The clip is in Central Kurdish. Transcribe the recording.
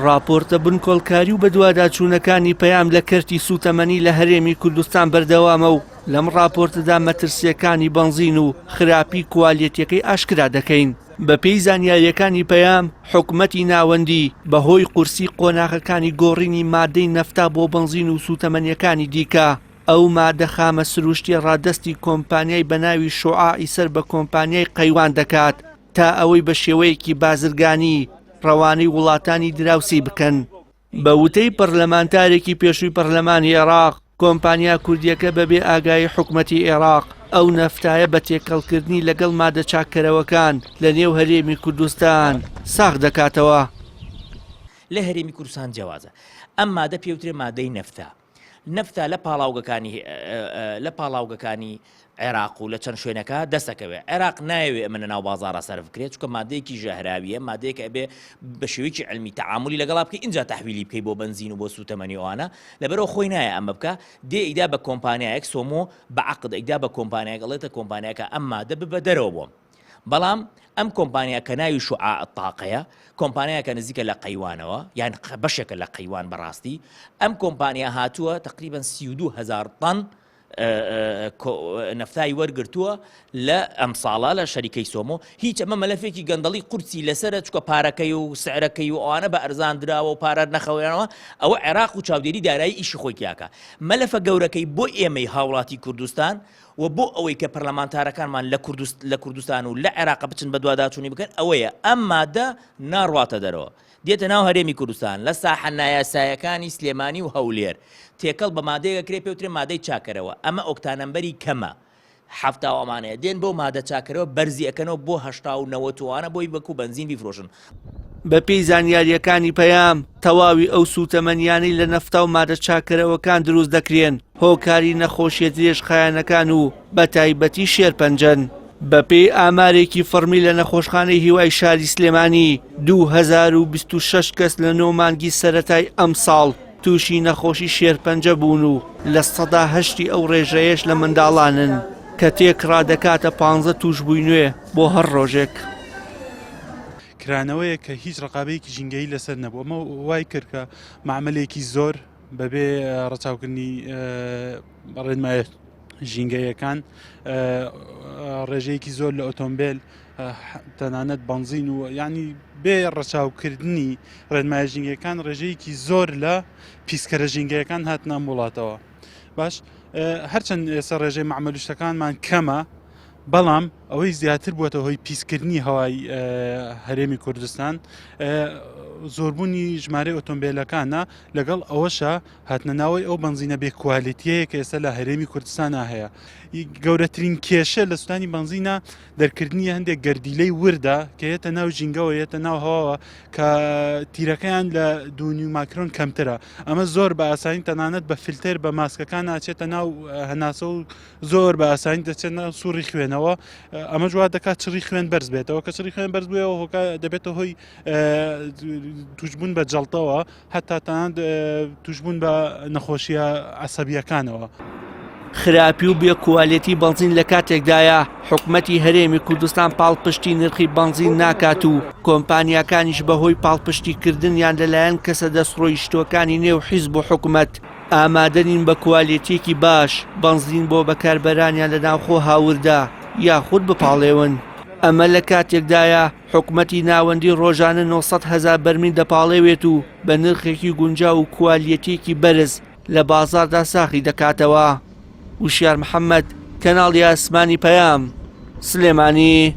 ڕاپۆرتە بنکۆڵکاری و بەدواداچوونەکانی پەیام لە کەرتی سووتەمەنی لە هەرێمی کوردستان بەردەوامە و لەم ڕاپۆرتەدا مەترسییەکانی بەنزین و خراپی کوالێتیەکەی ئاشکرا دەکەین. بەپێی زانیارییەکانی پەیام، حکومەتی ناوەندی بەهۆی قورسی قۆناغەکانی گۆڕینی مادەی نەفتا بۆ بەنزین و سووتەمەنییەکانی دیکە، ئەو مادە خامە سروشتیە ڕادەستی کۆمپانیای بەناوی شوعاعی سەر بە کۆمپانیای قەیوان دەکات تا ئەوەی بە شێوەیەکی بازرگانی ڕەوانەی وڵاتانی دراوسێی بکەن. بە وتەی پەرلەمانتارێکی پێشووی پەرلەمانی عێراق، کۆمپانیا کوردییەکە بەبێ ئاگایی حکومەتی عێراق ئەو نەفتایە بە تێکەڵکردنی لەگەڵ مادە چاککەرەوەکان لە نێو هەرێمی کوردستان ساغ دەکاتەوە. لە هەرێمی کوردستان جیاوازە. ئەم مادە پێوترێ مادەی نەفتا. نەفتا لە پاڵاوگەکانی لە پاڵاوگەکانی عێراق و لە چەند شوێنەکە دەستەکەوێ عێراق نایەوێ ئەمە لە ناو بازارە سەرف بکرێت چونکە مادەیەکی ژەهراویە مادەیەکە ئەبێ بە شێوەیەکی علمی تەعاملی لەگەڵا بکەی ئینجا تەحویلی بکەی بۆ بەنزین و بۆ سوتەمەنی ئەوانە لەبەرەوە خۆی نایە ئەمە بکە دێ ئیدا بە کۆمپانیایەک سۆمۆ بە عەقد ئەیدا بە کۆمپانیایەک ئەڵێتە کۆمپانیاکە ئەم مادە ببە دەرەوە بۆم بەڵام ئەم کۆمپانیا کە ناوی شوعاع الطاقەیە، کۆمپانیایەکە نزیکە لە قەیوانەوە، یان بەشێکە لە قەیوان بەڕاستی، ئەم کۆمپانیا هاتووە تقریبا 32 هەزار طن نەفتای وەرگرتووە لە ئەمساڵە لە شەریکەی سۆمۆ هیچ ئەمە مەلەفێکی گەندەڵی قورسی لەسرە چکە پارەکەی و سعرەکەی و ئەوانە بە ئەرزان دراوە و پارە نەخەوێنەوە ئەوە عێراق و چاودێری دارایی ئیشی خۆی تیاکە مەلەفە گەورەکەی بۆ ئێمەی هاوڵاتی کوردستان و بۆ ئەوەی کە پەرلەمانتارەکانمان لە کوردست لە کوردستان و لە عێراق بچن بەدواداچوونی بکەن ئەوەیە ئەم مادە ناڕواتە دەرەوە دێتە ناو هەرێمی کوردستان لە ساحە نایاسایەکانی سلێمانی و هەولێر تێکەڵ بە مادەیەک ئەکرێ پێوترێ مادەی چاکەرەوە ئەمە ئۆکتانەمبەری کەمە 70 و ئەمانەیە دێن بۆ مادە چاکەرەوە بەرزی ئەکەنەوە بۆ 80 و 90 و ئەوانە بۆی وەکو بەنزین بیفرۆشن. بەپێی زانیارییەکانی پەیام، تەواوی ئەو سووتەمەنییانەی لە نەفتا و مادە چاککەرەوەکان دروست دەکرێن، هۆکاری نەخۆشییە درێژخایەنەکان و بەتایبەتی شێرپەنجەن. بەپێی ئامارێکی فەڕمی لە نەخۆشخانەی هیوای شاری سلێمانی، 2026 کەس لە نۆ مانگی سەرەتای ئەمساڵ تووشی نەخۆشی شێرپەنجە بوون و 8%ی ئەو ڕێژەیەش لە منداڵانن، کە تێکڕا دەکاتە 15 تووشبووی نوێ بۆ هەر ڕۆژێک. کرانەوەیەک کە هیچ ڕقابەیەکی ژینگەیی لەسەر نەبوو ئەمە وای کرد کە مەعمەلێکی زۆر بەبێ ڕەچاوکردنی ڕێنمایە ژینگەیەکان ڕێژەیەکی زۆر لە ئۆتۆمبیل تەنانەت بنزین و ینی بێ ڕەچاوکردنی ڕێنمایە ژینگەکان ڕێژەیەکی زۆر لە پیسکەرە ژینگەیەکان هاتنە ئەم وڵاتەوە باش هەرچەند ئێستا ڕێژەی مەعمەلوشتەکانمان کەمە بەڵام ئەوەی زیاتر بووەتە هۆی پیسکردنی هەوای هەرێمی کوردستان زۆربوونی ژمارەی ئۆتۆمبیلەکانە لەگەڵ ئەوەشە هاتنە ناوەی ئەو بنزینە بێ کوالێتیەیە کە ئێستا لە هەرێمی کوردستانە هەیە گەورەترین کێشە لە سوتانی بنزینە دەرکردنی هەندێک گەردیلەی وردە کە یەتە ناو ژینگەوە یەتە ناو هەواوە کە تیرەکەیان لە دوونی ماکرۆن کەمترە ئەمە زۆر بە ئاسانی تەنانەت بە فلتەر بە ماسکەکان ناچێتە ناو هەناسە و زۆر بە ئاسانی دەچێت ناو سوڕی خوێنەوە ئەمە جووا دەکات چڕی خوێن بەرز بێتەوە کە چڕی خوێن بەرز بووەوە هۆکە دەبێتە هۆی توشبوون بە جەڵتەوە هەتا تەنانەت توشبوون بە نەخۆشیە عەسەبیەکانەوە. خراپی و بێ کوالێتی بەنزین لە کاتێکدایە حکومەتی هەرێمی کوردستان پاڵپشتی نرخی بەنزین ناکات و کۆمپانیاکانیش بەهۆی پاڵپشتیکردنیان لەلایەن کەسە دەستڕۆیشتووەکانی نێو حیزب و حکومەت ئامادە نین بە کوالێتییەکی باش بەنزین بۆ بەکاربەرانیان لە ناوخۆ هاوردە یاخود بپاڵێون. ئەمە لە کاتێکدایە حکومەتی ناوەندی ڕۆژانە 900 هەزار بەرمیل دەپاڵێوێت و بە نرخێکی گونجاو و کوالیەتییەکی بەرز لە بازاڕدا ساغی دەکاتەوە. وشیار محەمەد، کەناڵی ئاسمانی پەیام، سلێمانی.